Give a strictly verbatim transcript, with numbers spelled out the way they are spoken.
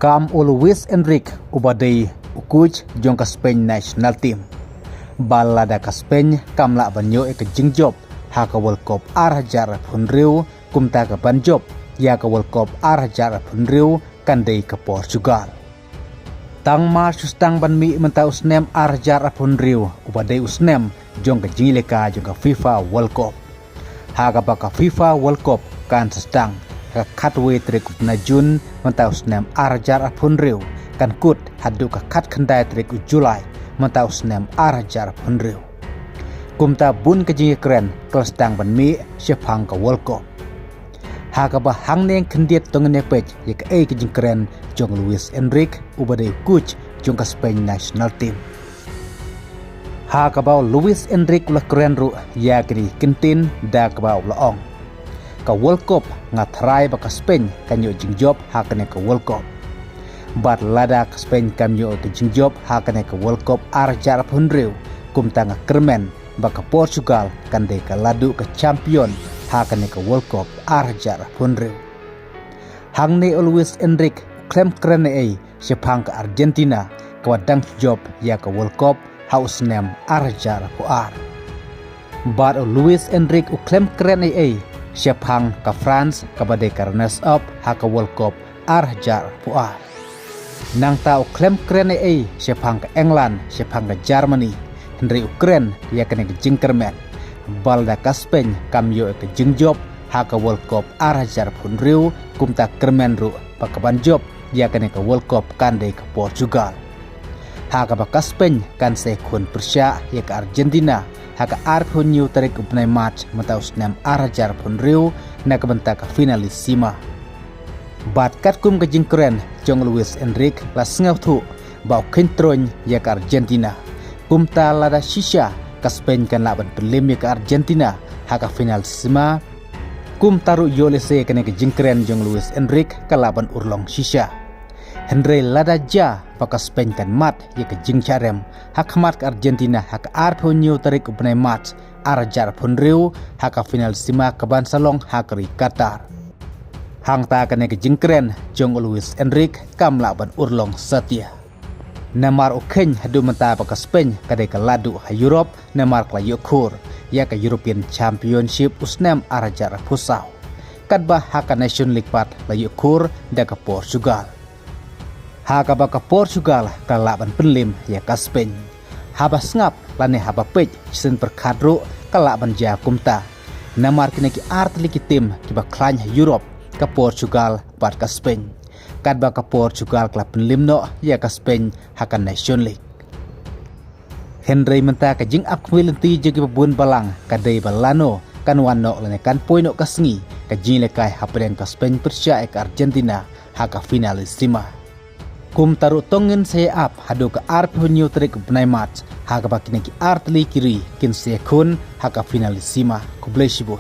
Kam u Luis Enrique uba dei u coach jong ka Spain national team. Ba lada ka Spain kam lah ban ïoh ïa ka jingjop ha ka World Cup ar hajar arphew hynriew, kumta ka ban jop ïa ka World Cup ar hajar arphew hynriew kan dei ka Portugal. Tang mar shu sdang ban mih mynta u snem ar hajar arphew hynriew uba dei u snem jong ka jingïalehkai jong ka FIFA World Cup. Ha kaba ka FIFA World Cup kan sa sdang ha ka khatwei tarik u bnai Jun mynta u snem ar hajar arphew hynriew, kan kut haduh ka khatkhyndai tarik u Julai mynta u snem ar hajar arphew hynriew. Kumta bun ka jingïakren ka la sdang ban mih shaphang ka World Cup. Ha kaba hangne khyndiat to ngin ïa peit ïa kaei ka jingkren jong Luis Enrique uba dei u coach jong ka Spain national team. Ha kaba u Luis Enrique u la kren ruh ïa kine ki kyntien da kaba u la ong: Ka World Cup nga tharai ba ka Spain kan ïoh jingjop ha kane ka World Cup. Bad lada ka Spain kam ïoh ka jingjop ha kane ka World Cup ar hajar arphew hynriew, kumta nga kyrmen ba ka Portugal kan dei ka la duh ka champion ha kane ka World Cup ar hajar arphew hynriew. Hangne u Luis Enrique u khlem kren ei ei shaphang ka Argentina kaba dang jop ïa ka World Cup ha u snem ar hajar arphew ar. Bad u Luis Enrique u khlem kren ei ei shaphang ka France kaba dei ka runners up ha ka World Cup ar hajar arphew ar. Nangta u khlem kren ei ei shaphang ka England, shaphang ka Germany, hynrei u kren ïa kane ka jingkyrmen ba lada ka Spain kam ïoh ïa ka jingjop ha ka World Cup ar hajar arphew hynriew, kumta kyrmen ruh ba ka ban jop ïa kane ka World Cup kan dei ka Portugal. Ha kaba ka Spain kan sa ïakhun pyrshah ïa ka Argentina ha ka arphew hynñiew tarik u bnai March mynta u snem ar hajar arphew hynriew na ka bynta ka finalissima. Bad katkum ka jingkren jong Luis Enrique la sngewthuh ba u kheiñ troiñ ïa ka Argentina. Kumta lada shisha ka Spain kan lah ban pynliem ïa ka Argentina ha ka finalissima, kumta ruh ïoh lehse kane ka jingkren jong Luis Enrique ka lah ban urlong shisha. Hynrei lada jia ba ka Spain kan mad ïa ka jingshah rem ha khmat ka Argentina ha ka arphew hynñiew tarik u bnai March ar hajar arphew hynriew ha ka finalissima ka ban sa long ha ka ri Qatar, hangta kane ka jingkren jong u Luis Enrique kam lah ban urlong satia. Namar u kheiñ haduh mynta ba ka Spain ka dei ka la duh ha Europe namar ka la ïoh khur ïa ka European Championship u snem ar hajar arphew saw. Katba ha ka Nation League pat la ïoh khur da ka Portugal. Ha kaba ka Portugal ka lah ban pynliem ïa ka Spain. Haba sngap lane haba peit shisien pyrkhat ruh ka lah ban jia kumta. Namar kine ki artylli ki tim kiba khlaiñ ha Europe, ka Portugal bad ka Spain. Katba ka Portugal ka la pynliem noh ïa ka Spain ha ka Nation League. Hynrei mynta ka jingap khmih lynti jong kiba bun balang ka dei ba lano kan wan noh lane kan poi noh ka sngi ka jingïalehkai hapdeng ka Spain pyrshah ïa ka Argentina ha ka finalissima. Kumta ruh to ngin sa ïa ap haduh ka arphew hynñiew tarik u bnai March ha kaba kine ki artylli ki ri kin sa ïakhun ha ka finalissima. Khublei shibun.